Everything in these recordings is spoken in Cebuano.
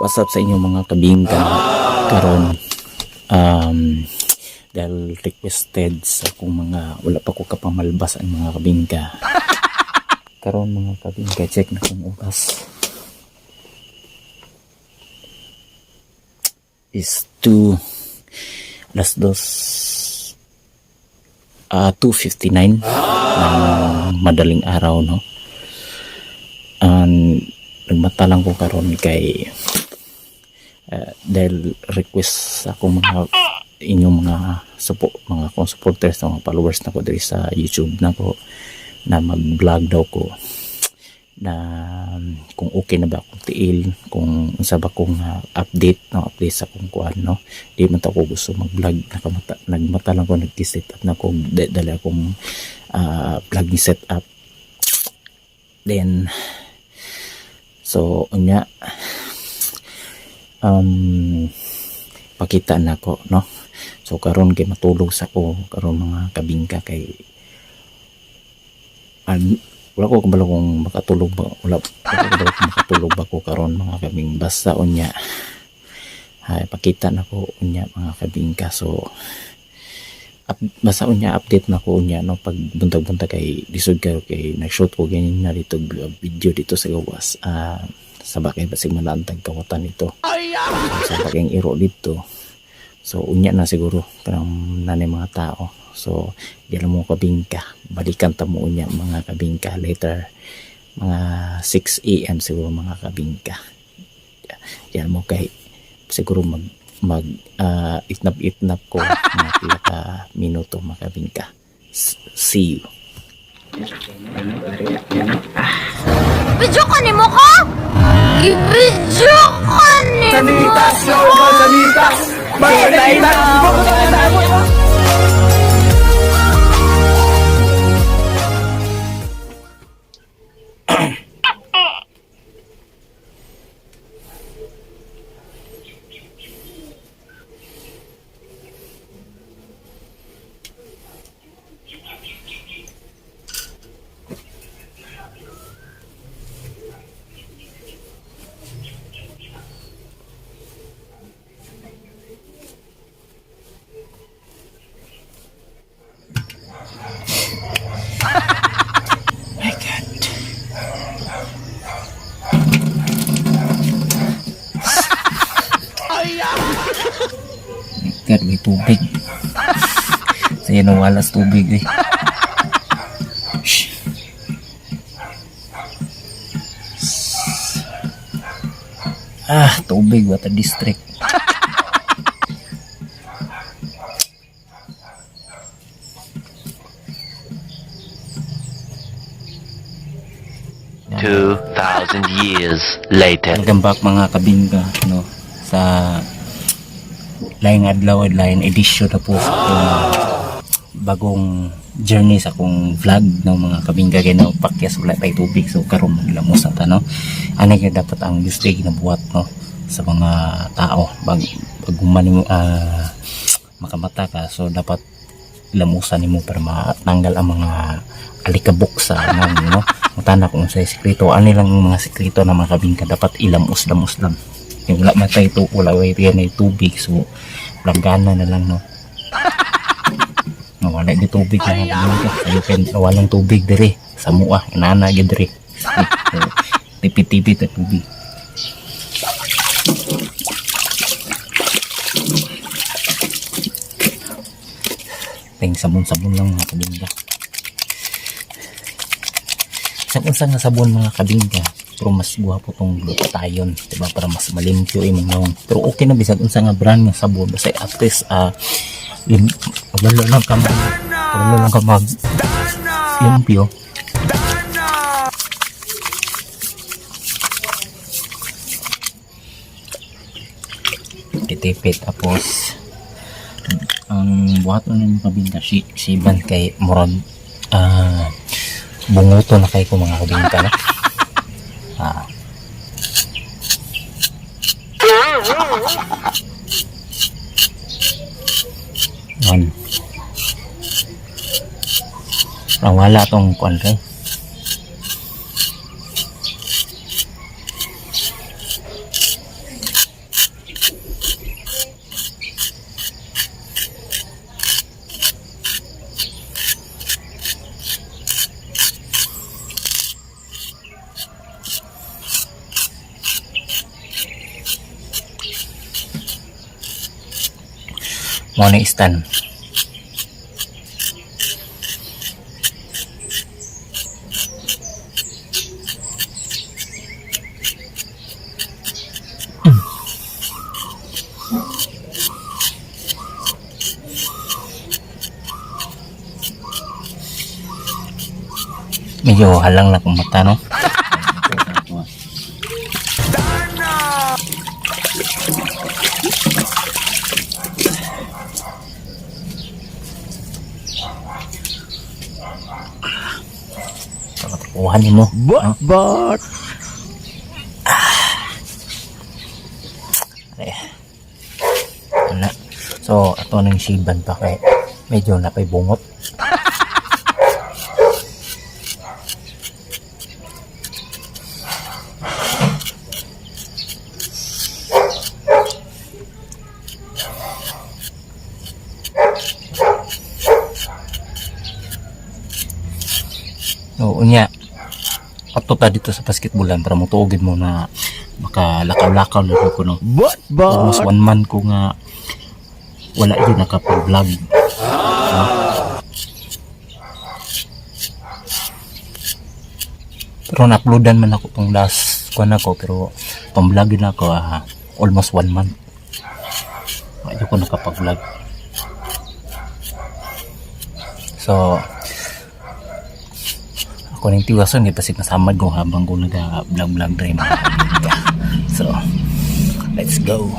What's up sa inyo, mga kabingka? Karon dahil requested sa akong mga, wala pa ko kapamalbas ang mga kabingka. Karon, mga kabingka, check na kung oras is 2, alas dos, 2:59 ng madaling araw, no? And nagmata lang ko karon kay dahil request sa akong mga inyong mga support, mga akong supporters, mga followers na ko diri sa YouTube na ko na mag-vlog daw ko na kung okay na ba akong tiil, kung unsa ba kong update, no, update sa akong kuan, no? Di man ta ko gusto mag-vlog, nakamata, nagmata lang ko, nag-set up na ko, dala akong vlogging set up. Then so unya pakita na ko, no? So karon kay matulog sa ko karon, mga kabingka, kay wala ko kabalo kung makatulog ba, wala, wala ko kabalo kung makatulog ba ko karon, mga kabing. Basta unya hay pakita na ko unya, mga kabingka. So basta unya update na ko unya, no, pag buntag-buntag kay lisod kayo kay nag-shoot ko ganyan na dito video dito sa gawas, sa bakay basig malantag kawatan ito sa bakay iro dito. So unya na siguro kanang nanay mga tao. So di alam mo, kabingka, balikan ta mo unya, mga kabingka, later, mga 6 a.m. siguro, mga kabingka. Di alam mo kay siguro mag mag itnap itnap ko mga pila ka minuto, mga kabingka. See you. Video ka ni mo ko? I-video ka ni mo ko? My God. My God, may tubig. Sa'yo nawala sa tubig eh. Shh. Ah, tubig, water district. 2,000 years later. Welcome back, mga kabingka, no, sa laing adlaw, laing edisyon na po sa akong bagong journey sa akong vlog, no, mga kabingka. Kay na pakyas wala tay tubig, so karon maglamos na ta, no? Ani kay dapat ang usually ginabuhat, no, sa mga tao bag man nimo makamata ka, so dapat lamusan nimo para matanggal ang mga alikabok sa nang, no? Mutana kung sa sekreto ani lang ang mga sekreto na mga kabingka, dapat ilamos-lamos lang. Yung wala man tayo to, wala way yan ay tubig, so planggana na lang, no? Wala di tubig na mga kabingka sayo kay walang tubig dire sa mua, inana gyud dire, tipid-tipid ang tubig. Ting sabon-sabon lang, mga kabingka, sa unsa nga sabon, mga kabingka, pero mas guwapo tong glutathione, diba, para mas malimpyo imong nawong. Pero okay na bisag unsa nga brand nga sabon, basta at least lim wala lang ka mag limpyo. Titipid. Tapos ang buhat mo ng kabingka si siban kay murag bunguto na kay ko, mga kabingka, no? Ah. One. Parang wala tong kuan kay. Mo ni stand. Medyo halang na kong mata, no? Kuha ni mo. But, but. Ay. Wala. So, ato nang shiban pa kay medyo napay bungot. Oo niya. Ato ta dito sa basketballan para motuogin mo na makalakaw-lakaw na ko, no. But, Almost but. one month ko nga wala yun nakapag-vlog. No? Pero na-uploadan man ako tong last kuan ako, pero tong vlog yun ako almost one month. Wala ko nakapag-vlog. So, ako ning tiwason kay pasig masamad ko habang ko naga-vlog-vlog dre, mga kaibigan. So, let's go.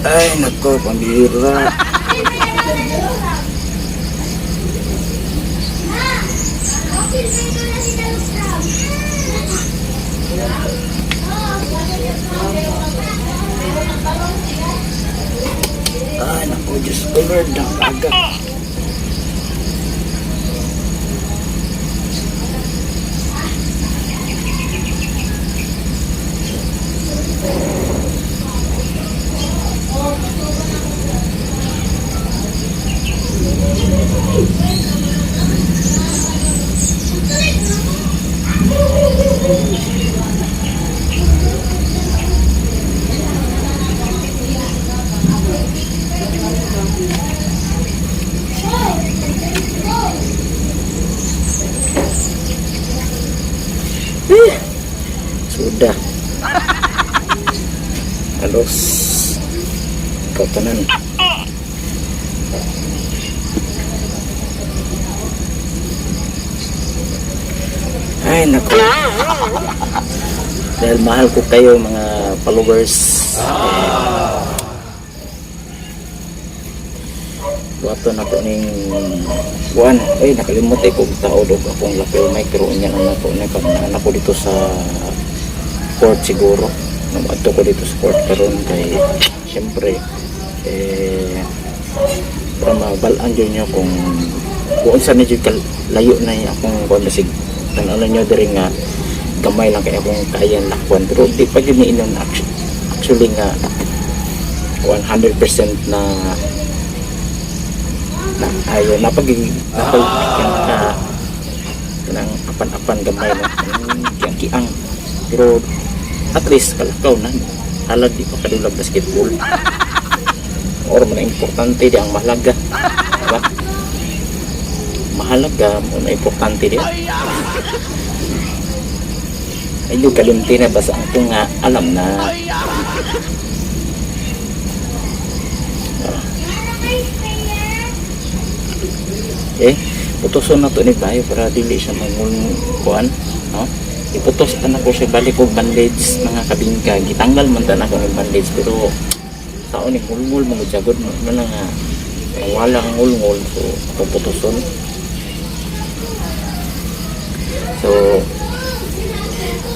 Ay, nako, pambihira. Ay, nako, Diyos ko, Lord, ang aga. Ayuda. Halos ikaw tanan. Ay, nako. Dahil mahal ko kayo, mga followers. Eh, buhaton na ko ning buwan. Ay, nakalimot eh kung tao dog akong lapel mic, pero unya na nako na anak ko dito sa court siguro. Namadto ko dito sa court karon kay syempre eh para mabalaan dyan nyo kung unsa na jud layo na yung akong kuan, basig tan-aw nyo diri nga gamay lang kay akong kaya lakwan, pero di pa gyud ni inon actually nga 100% na na ayo napag napag ka kanang apan-apan gamay na kanang kiang, pero at least kalakaw na halag di pa kadulag basketball or man ang importante di ang mahalaga, diba? Mahalaga mo na importante di ay yung kalimti na basta ako nga alam na. Eh, putoson na to ni Bayo para dili siya mangulkuan, no? Iputos ta na ko siya balik og bandage, mga kabingka. Gitanggal man ta na ko ng bandage, pero sao ni ngulngul mga jagod mo na lang nga wala ang ngulngul, so atong putoson. So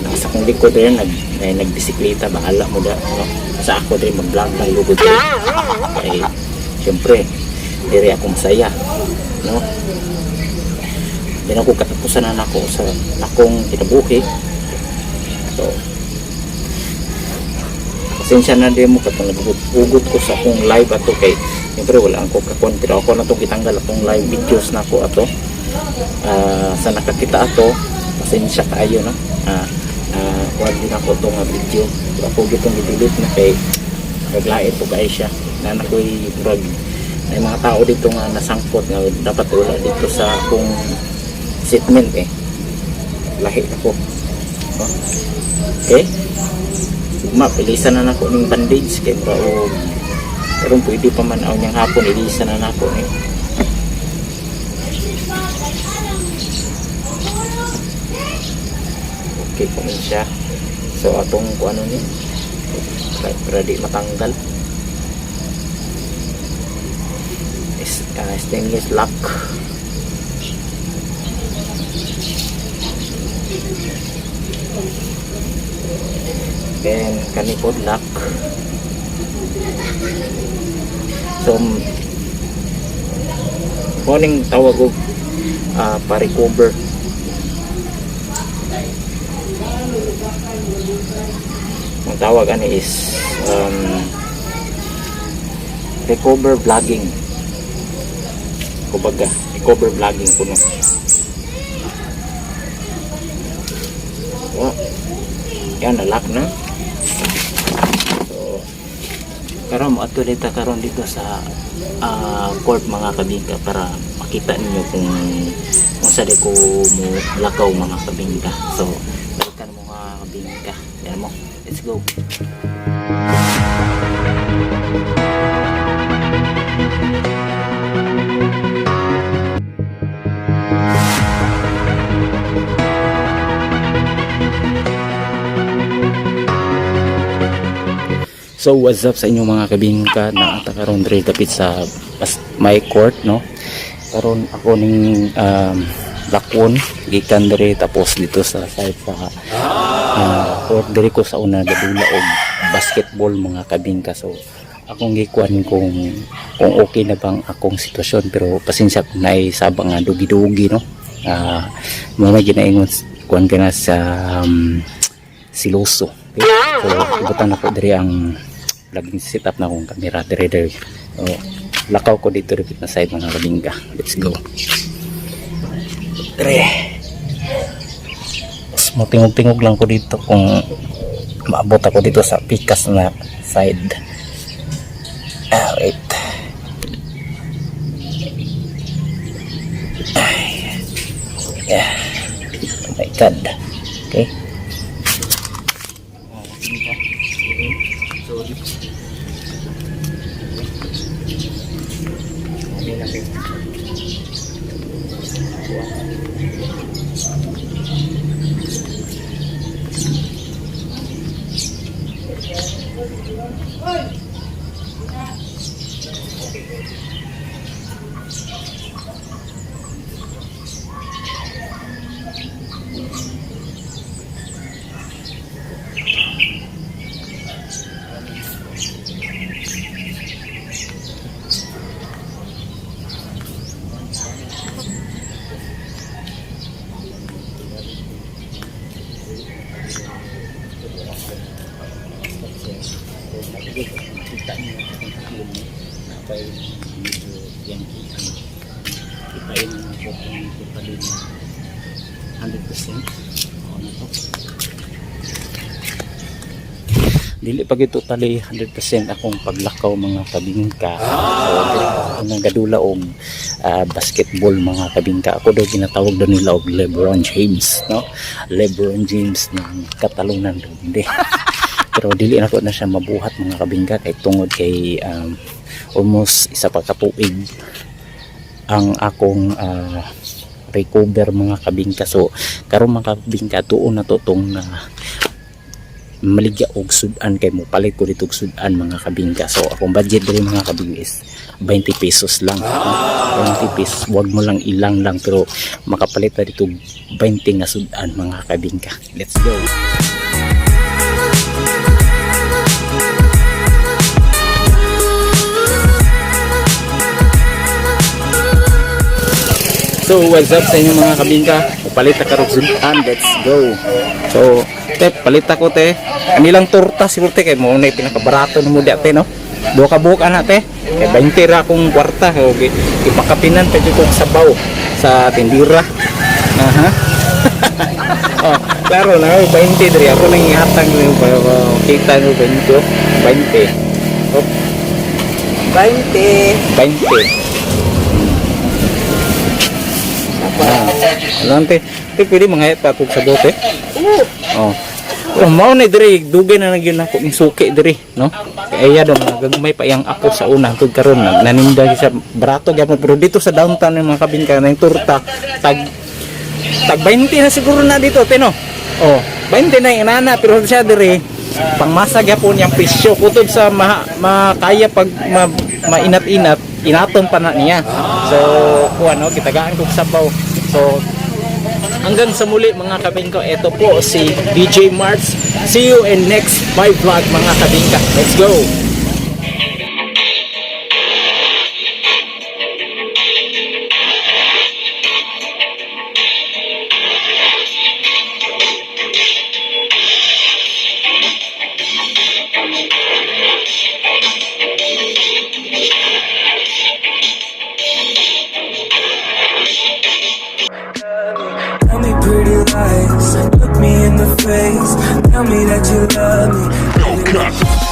nasa kong likod rin nag ay, nagbisikleta, bahala mo da, no? Sa ako din mag-vlog lang lugod ko kay syempre diri ako masaya, no? Di na ako katapusan na nako sa akong kinabuhi. So pasensya na din mo katong naghugot ko sa akong live ato kay syempre wala ang ko kakon, pero ako na itong gitanggal akong live videos na ako ato. Ah, sa nakakita ato, pasensya kaayo, no? Kuwan din ako itong video, pero ako gitong i-delete na kay naglait po kay siya na nakoy murag may mga tao dito nga nasangkot nga dapat wala dito sa akong statement eh. Lahi ako, no? Okay, ma pilisan na nako ning bandage kay mura og karon pwede pa man aw niyang hapon, ilisan na nako ni. Okay pa man siya. So atong kung ano ni para di matanggal is stainless lock. Then kani pod lock. So morning tawag og pa-recover. Ang tawag ani is recover vlogging, kumbaga recover vlogging kuno. Wa yan na-lock na. So karon mo ato dito karon dito sa court, mga kabingka, para makita ninyo kung sa di ko mo lakaw, mga kabingka. So balikan mo, mga kabingka, yan mo, let's go. So what's up sa inyo, mga kabingka, na ata karon diri dapit sa my court, no? Karon ako ning lakwon gikan diri tapos dito sa side sa court diri ko sa una gadula og basketball, mga kabingka. So akong gikuan kung okay na bang akong sitwasyon, pero pasensya kung naay sabang nga dugi-dugi, no? Mo na ginaingon kuan ka na sa siloso. Okay? So, ibutan ako diri ang laging set up na akong camera diri diri. So, lakaw ko dito dapit na side, mga kabingka. Let's go. Diri. Mas tingog-tingog lang ko dito kung maabot ako dito sa pikas na side. Ah, wait. Ay. Yeah. Oh my God. Okay. Kain na ako kung totally 100%. Ako na to. Dili pa gyud totally 100% akong paglakaw, mga kabingka. So dili ako nagadula og basketball, mga kabingka. Ako daw ginatawag daw nila og LeBron James, no? LeBron James ng Katalunan daw hindi. Pero dili na ko na siya mabuhat, mga kabingka, kay tungod kay almost isa pa ka tuig ang akong recover, mga kabingka. So karon, mga kabingka, tuon na to tong maligya og sudan kay mo palit ko dito og sudan, mga kabingka. So akong budget diri, mga kabingka, is 20 pesos lang, no? 20 pesos, wag mo lang ilang lang, pero makapalit na dito og 20 nga sudan, mga kabingka. Let's go. So what's up sa inyo, mga kabingka? Palit ta karog sudan, let's go. So, te, palit ako, te. Anilang torta siguro, te, kay mo na pinakabarato nimo di, te, no? Duha ka buok ana, te. Kay 20 ra akong kwarta, so ipakapinan pa jud kong sabaw sa tindira. Aha. Oh, klaro na 20 diri ako nang ihatag niyo ba, kita no, 20 oh. 20. Oh, 20. 20. Ah, alam, te. Te, pwede mga pa sa bote. Oo. Oh. Oh, mao na diri dugay na nagyud nako ning suki diri, no? Kay iya daw mga gagmay pa iyang apo sa una tud karon na naninda siya sa barato gyapon, pero dito sa downtown ng mga kabingka ng torta tag tag 20 na siguro na dito, te, no? Oh, 20 na yung inana, pero siya diri pangmasa gyapon yang presyo kutob sa makaya pag mainat-inat inaton pa na niya. So, kuan no, kitagaan kog sabaw. So, hanggang sa muli, mga kabingka, ito po si DJ Marts. See you in next my vlog, mga kabingka. Let's go! Tell me pretty lies, look me in the face. Tell me that you love me.